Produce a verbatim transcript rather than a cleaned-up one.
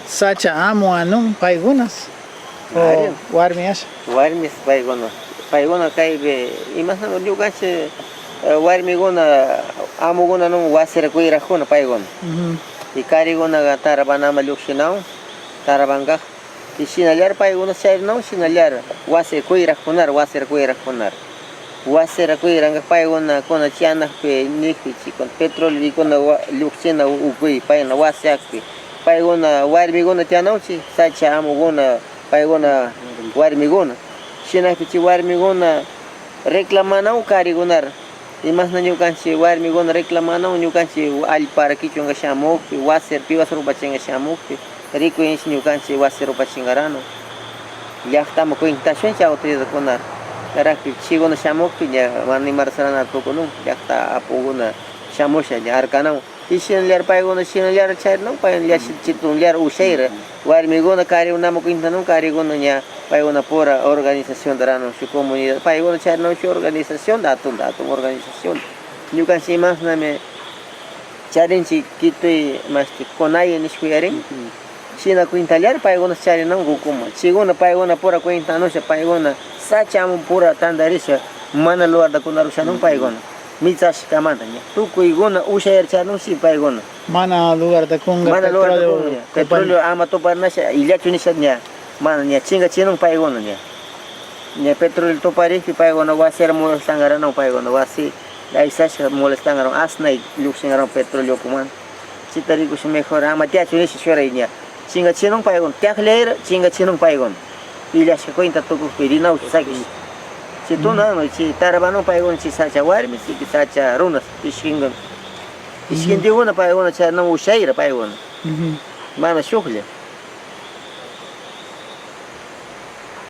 Sacha amo anun paykunas. O ari. Warmi asha. Warmis paykuna. Paykuna kaypi, imasna ñukanchik, eh, warmikuna, amokuna nun wasira kuyrakkuna paykuna. Ujú. Y karikunaqa tarabanama llukshinawan, tarabanka. Y shinallar paykuna chayrinawan, shinallar wasira kuyrakkunar, wasira kuyrakkunar. Wasira kuyranka paykuna, kuna chayanakpi nikpi chikun, petróleo y kuna wa-, llukshina u-, ukuy, paykuna wasiyakpi. Paykuna warmikuna tiyanawanchik, sacha amokuna, paykuna warmikuna. Shinakpi chay warmikuna reclamanawan karikunar. Imasna ñukanchik warmikuna reclamanawan, ñukanchik allpara kichunka shamukpi, wasira pipas rupachinka shamukpi, rikuyninchik ñukanchik wasi rupachinkaranaw. Llaqtaman cuentashunchik autoridadkuna. Charakpi chaykuna shamukpi ña mana imaras rurana tukunun, llaqta apukuna shamusha ña arkanawan. Y shinallar paykuna, shinallar charinaw, paykuna llash-, chitunllar ushayra. Warmikuna karikunaman cuentanawan, karikuna ña paykuna pura organizacionta ranawan, shuk comunidad. Paykuna charinawan shuk organizacionta, hatunta, hatun organizacionta. Ñukanchik imasnami charinchik Quitoy, mashti, CONAIE nishpa yuyarin. Ujú. Shina cuentallar paykuna charinawan ukuman. Chaykuna paykuna pura cuentanusha paykuna sacha amon pura tantarisha mana lugarta kunar ushanan paykuna. Mitsashkamanta ña. Tukuykuna ushayar charinanshi paykuna. Mana lugarta kunga mana lugarta petróleo kunga ña. Compañía. Petróleo ama tuparnasha, illachu nisha ña. Mana ña chinkachinan paykuna ña. Ña petróleo tuparikpi paykuna wasira molestankaranan paykuna wasi aysashka molestankaran asnay llukshinkaran petróleo ukuman. Chayta rikusha mejor ama tiyachu nisha shuray ña. Chinkachinan paykuna, tiyakllayra chinkachinan paykuna. Illashka cuenta tukukpi rinawchu sakish. Chay tunan, chay tarabanan paykuna chay sacha warmi, chay sacha runas, ishkinkuna. Ishkintikuna paykuna chaynaman ushayra paykuna. Ujú. Mana shuklla.